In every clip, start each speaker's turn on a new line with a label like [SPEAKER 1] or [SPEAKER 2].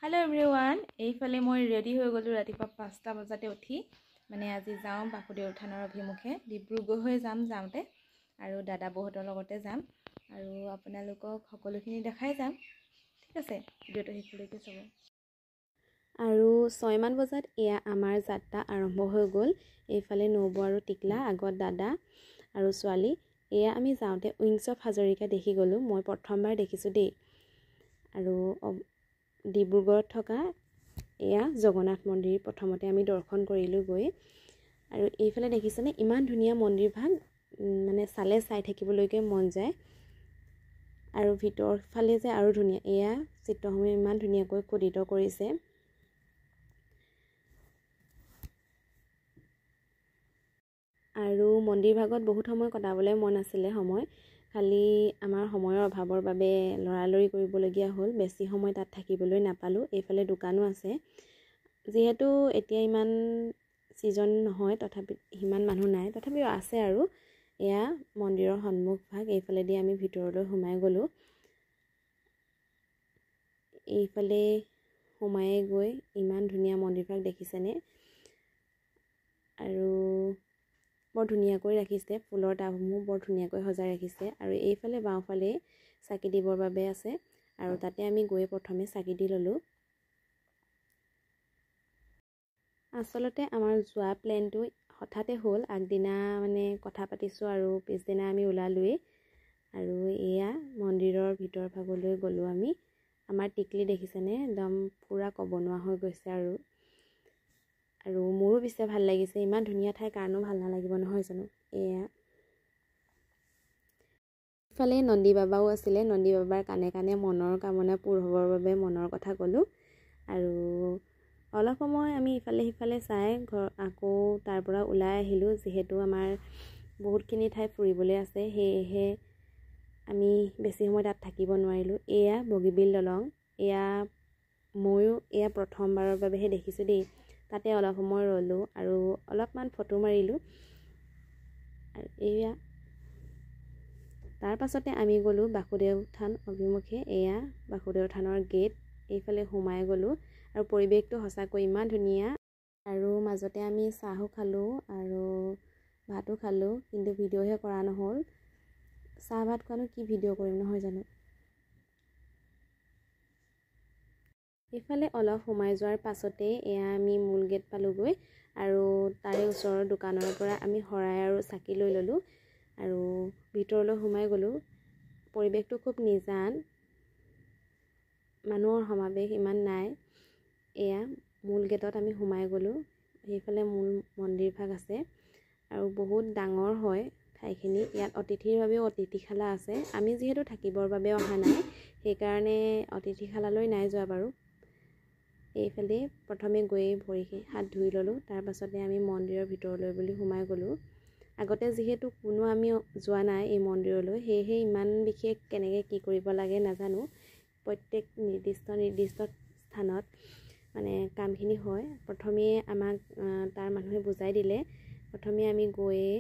[SPEAKER 1] Hello' everyone, এইফালে মই ready হৈ গ'লোঁ ৰাতিপুৱা 5টা বজাতে উঠি। মানে আজি যাওঁ বাসুদেৱ থানৰ অভিমুখে, ডিব্ৰুগড় হৈ যাম যাওঁতে, আৰু দাদা বৌহঁতৰ লগতে যাম আৰু আপোনালোকক সকলোখিনি দেখাই যাম। ঠিক আছে, ভিডিঅ'টো শেষলৈকে চাব।
[SPEAKER 2] আৰু 6মান বজাত এয়া আমাৰ যাত্ৰা আৰম্ভ হৈ গ'ল। এইফালে নবৌ আৰু টিকলা, আগত দাদা আৰু ছোৱালী। এয়া আমি যাওঁতে উইংছ অফ হাজৰিকা দেখি গ'লোঁ, মই প্ৰথমবাৰ দেখিছোঁ দেই। আৰু ডিব্ৰুগড়ত থকা এয়া জগন্নাথ মন্দিৰ প্ৰথমতে আমি দৰ্শন কৰিলোঁ গৈ। আৰু এইফালে দেখিছেনে ইমান ধুনীয়া মন্দিৰভাগ, মানে চালে চাই থাকিবলৈকে মন যায়। আৰু ভিতৰ ফালে যে আৰু ধুনীয়া, এয়া চিত্ৰসমূহ ইমান ধুনীয়াকৈ খোদিত কৰিছে। আৰু মন্দিৰভাগত বহুত সময় কটাবলৈ মন আছিলে সময়, খালি আমাৰ সময়ৰ অভাৱৰ বাবে লৰালৰি কৰিবলগীয়া হ'ল, বেছি সময় তাত থাকিবলৈ নাপালোঁ। এইফালে দোকানো আছে, যিহেতু এতিয়া ইমান ছিজন নহয়, তথাপি সিমান মানুহ নাই, তথাপিও আছে। আৰু এয়া মন্দিৰৰ সন্মুখভাগ, এইফালেদি আমি ভিতৰলৈ সোমাই গ'লোঁ। এইফালে সোমাই গৈ ইমান ধুনীয়া মন্দিৰভাগ দেখিছেনে, আৰু বৰ ধুনীয়াকৈ ৰাখিছে, ফুলৰ টাবসমূহ বৰ ধুনীয়াকৈ সজাই ৰাখিছে। আৰু এইফালে বাওঁফালে চাকি দিবৰ বাবে আছে, আৰু তাতে আমি গৈ প্ৰথমে চাকি দি ল'লোঁ। আচলতে আমাৰ যোৱা প্লেনটো হঠাতে হ'ল, আগদিনা মানে কথা পাতিছোঁ আৰু পিছদিনা আমি ওলালোৱেই। আৰু এয়া মন্দিৰৰ ভিতৰ ভাগলৈ গ'লোঁ আমি। আমাৰ টিকলি দেখিছেনে, একদম পূৰা ক'ব নোৱাৰা হৈ গৈছে। আৰু আৰু মোৰো পিছে ভাল লাগিছে, ইমান ধুনীয়া ঠাই কাৰণো ভাল নালাগিব নহয় জানো। এয়া ইফালে নন্দী বাবাও আছিলে, নন্দী বাবাৰ কাণে কাণে মনৰ কামনা পূৰ হ'বৰ বাবে মনৰ কথা ক'লোঁ। আৰু অলপ সময় আমি ইফালে সিফালে চাই ঘৰ আকৌ তাৰ পৰা ওলাই আহিলোঁ। যিহেতু আমাৰ বহুতখিনি ঠাই ফুৰিবলৈ আছে, সেয়েহে আমি বেছি সময় তাত থাকিব নোৱাৰিলোঁ। এয়া বগীবিল দলং, এয়া ময়ো এয়া প্ৰথমবাৰৰ বাবেহে দেখিছোঁ দেই। তাতে অলপ সময় ৰ'লোঁ আৰু অলপমান ফটো মাৰিলোঁ। আৰু এয়া তাৰ পাছতে আমি গ'লোঁ বাসুদেৱ থান অভিমুখে। এয়া বাসুদেৱ থানৰ গেট, এইফালে সোমাই গ'লোঁ। আৰু পৰিৱেশটো সঁচাকৈ ইমান ধুনীয়া। আৰু মাজতে আমি চাহো খালোঁ আৰু ভাতো খালোঁ, কিন্তু ভিডিঅ'হে কৰা নহ'ল। চাহ ভাত খোৱানো কি ভিডিঅ' কৰিম নহয় জানো। এইফালে অলপ সোমাই যোৱাৰ পাছতেই এয়া আমি মূল গেট পালোঁগৈ। আৰু তাৰে ওচৰৰ দোকানৰ পৰা আমি শৰাই আৰু চাকি লৈ ল'লোঁ আৰু ভিতৰলৈ সোমাই গ'লোঁ। পৰিৱেশটো খুব নিজান, মানুহৰ সমাৱেশ ইমান নাই। এয়া মূল গেটত আমি সোমাই গ'লোঁ। সেইফালে মূল মন্দিৰভাগ আছে আৰু বহুত ডাঙৰ হয় ঠাইখিনি। ইয়াত অতিথিৰ বাবেও অতিথিশালা আছে। আমি যিহেতু থাকিবৰ বাবে অহা নাই, সেইকাৰণে অতিথিশালালৈ নাই যোৱা বাৰু। এইফালে প্ৰথমে গৈয়ে ভৰি হাত ধুই ল'লোঁ, তাৰপাছতে আমি মন্দিৰৰ ভিতৰলৈ বুলি সোমাই গ'লোঁ। আগতে যিহেতু কোনো আমি যোৱা নাই এই মন্দিৰলৈ, সেয়েহে ইমান বিশেষ কেনেকৈ কি কৰিব লাগে নাজানো। প্ৰত্যেক নিৰ্দিষ্ট নিৰ্দিষ্ট স্থানত মানে কামখিনি হয়। প্ৰথমে আমাক তাৰ মানুহে বুজাই দিলে। প্ৰথমে আমি গৈয়ে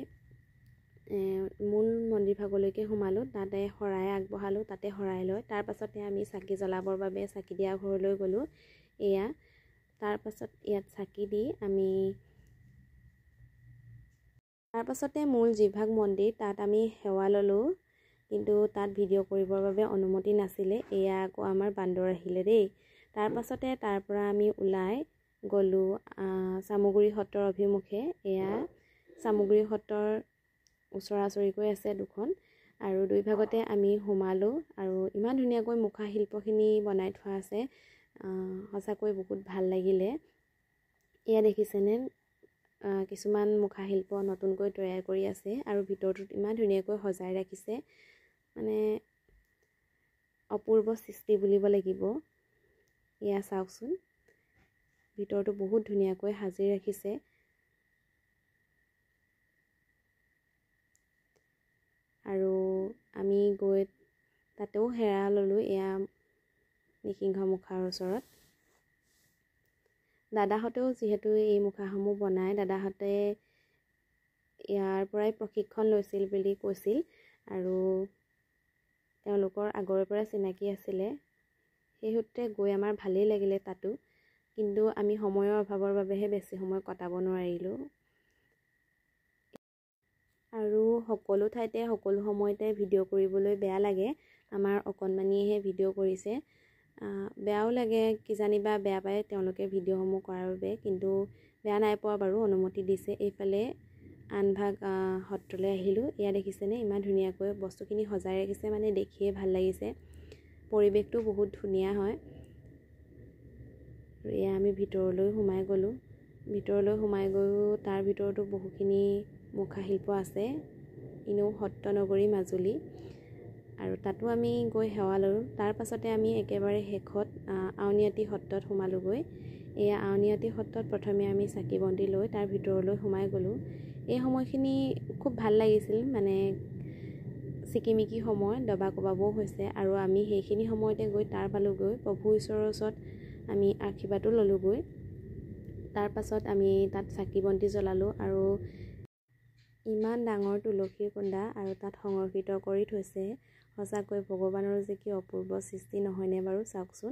[SPEAKER 2] মূল মন্দিৰ ভাগলৈকে সোমালোঁ, তাতে শৰাই আগবঢ়ালোঁ, তাতে শৰাই লৈ তাৰপাছতে আমি চাকি জ্বলাবৰ বাবে চাকি দিয়া ঘৰলৈ গ'লোঁ। এয়া তাৰপাছত ইয়াত চাকি দি আমি তাৰপাছতে মূল যিভাগ মন্দিৰ তাত আমি সেৱা ল'লোঁ, কিন্তু তাত ভিডিঅ' কৰিবৰ বাবে অনুমতি নাছিলে। এয়া আকৌ আমাৰ বান্দৰ আহিলে দেই। তাৰপাছতে তাৰ পৰা আমি ওলাই গ'লোঁ চামগুৰি সত্ৰৰ অভিমুখে। এয়া চামগুৰি সত্ৰৰ ওচৰা ওচৰিকৈ আছে দুখন, আৰু দুই ভাগতে আমি সোমালোঁ। আৰু ইমান ধুনীয়াকৈ মুখা শিল্পখিনি বনাই থোৱা আছে, সঁচাকৈ বহুত ভাল লাগিলে। এয়া দেখিছেনে কিছুমান মুখা শিল্প নতুনকৈ তৈয়াৰ কৰি আছে আৰু ভিতৰটোত ইমান ধুনীয়াকৈ সজাই ৰাখিছে, মানে অপূৰ্ব সৃষ্টি বুলিব লাগিব। এয়া চাওকচোন, ভিতৰটো বহুত ধুনীয়াকৈ সাজি ৰাখিছে। আৰু আমি গৈ তাতেও সেৱা ল'লোঁ, এয়া নিসিংহ মুখাৰ ওচৰত। দাদাহঁতেও যিহেতু এই মুখাসমূহ বনায়, দাদাহঁতে ইয়াৰ পৰাই প্ৰশিক্ষণ লৈছিল বুলি কৈছিল আৰু তেওঁলোকৰ আগৰে পৰা চিনাকি আছিলে, সেই সূত্ৰে গৈ আমাৰ ভালেই লাগিলে তাতো, কিন্তু আমি সময়ৰ অভাৱৰ বাবেহে বেছি সময় কটাব নোৱাৰিলোঁ। আৰু সকলো ঠাইতে সকলো সময়তে ভিডিঅ' কৰিবলৈ বেয়া লাগে। আমাৰ অকণমানিয়েহে ভিডিঅ' কৰিছে। বেয়াও লাগে, কিজানিবা বেয়া পায় তেওঁলোকে ভিডিঅ'সমূহ কৰাৰ বাবে, কিন্তু বেয়া নাই পোৱা বাৰু, অনুমতি দিছে। এইফালে আনভাগ সত্ৰলৈ আহিলোঁ। এয়া দেখিছেনে, ইমান ধুনীয়াকৈ বস্তুখিনি সজাই ৰাখিছে, মানে দেখিয়ে ভাল লাগিছে। পৰিৱেশটো বহুত ধুনীয়া হয়। আৰু এয়া আমি ভিতৰলৈ সোমাই গ'লোঁ। ভিতৰলৈ সোমাই গৈও তাৰ ভিতৰতো বহুখিনি মুখাশিল্প আছে। এনেও সত্ৰ নগৰী মাজুলী, আৰু তাতো আমি গৈ সেৱা ল'লোঁ। তাৰ পাছতে আমি একেবাৰে শেষত আউনীআটী সত্ৰত সোমালোগৈ। এয়া আউনীআটী সত্ৰত প্ৰথমে আমি চাকি বন্তি লৈ তাৰ ভিতৰলৈ সোমাই গ'লোঁ। এই সময়খিনি খুব ভাল লাগিছিল, মানে চিকিমিকি সময়, দবা কোবাবও হৈছে। আৰু আমি সেইখিনি সময়তে গৈ তাৰ পালোগৈ, প্ৰভু ঈশ্বৰৰ ওচৰত আমি আশীৰ্বাদো ল'লোগৈ। তাৰ পাছত আমি তাত চাকি বন্তি জ্বলালোঁ। আৰু ইমান ডাঙৰ তুলসীৰ কুণ্ডা আৰু তাত সংৰক্ষিত কৰি থৈছে। সঁচাকৈ ভগৱানৰ যে কি অপূৰ্ব সৃষ্টি নহয়নে বাৰু, চাওকচোন।